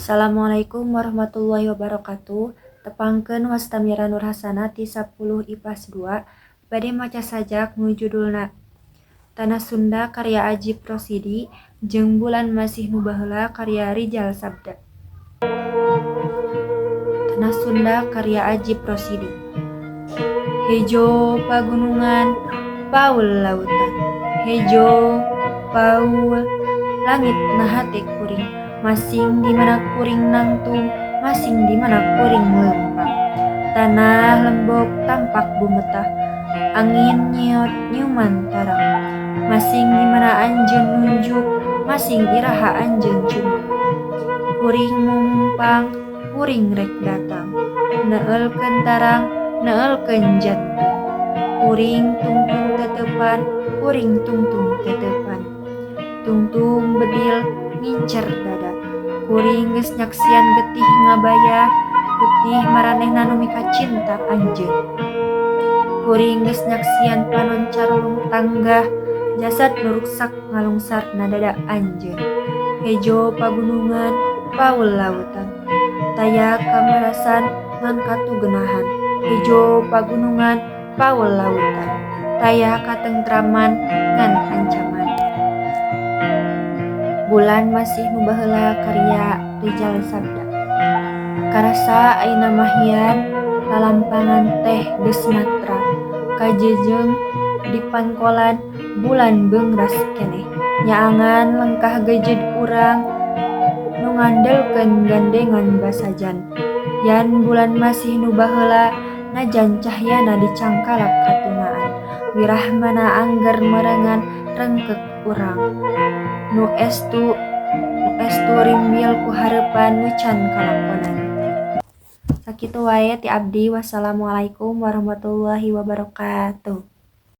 Assalamualaikum warahmatullahi wabarakatuh. Tepangkeun wasta Mira Nurhasanah ti 10 IPA 2 bade maca sajak nu judulna Tanah Sunda karya Ajip Rosidi jeung Bulan Masih Nu Baheula karya Rijal Sabda. Tanah Sunda karya Ajip Rosidi. Hejo pagunungan, paul lautan. Hejo paul langit na hate kuring. Masing di mana kuring nangtung, masing di mana kuring leumpang. Tanah lembok tampak bumetah, angin nyeot nyiuman tarang. Masing di mana anjeun nunjuk, masing iraha anjeun cumang. Kuring mumumpang, kuring rek datang. Neulkeun tarang, neulkeun jantung. Kuring tungtung teteupan, kuring tungtung teteupan. Tungtung bedil ngincer dada. Kuring geus nyaksian getih ngabayah, getih maranehna nu mikacinta anjeun. Kuring geus nyaksian panon carulung tanggah, jasad nu ruksak ngalungsar na dada anjeun. Hejo pagunungan, paul lautan. Taya kamarasan ngan katugenahan. Hejo pagunungan, paul lautan. Taya katentraman ngan ancaman. Bulan Masih Nu Baheula karya Rijal Sabda. Karasa ayeuna mah yan, lalampangan teh geus matra. Kajejeung di pangkolan bulan beungras keneh. Nyaangan lengkah geujeud urang nu ngandelkeun gandengan basajan. Yan bulan masih nu baheula najan cahyana dicangkalak katunaan. Wirahmana angger merengan rengkek urang. Nu estu rimbil ku hareupan nu can kalakonan. Sakitu wae ti abdi, wassalamualaikum warahmatullahi wabarakatuh.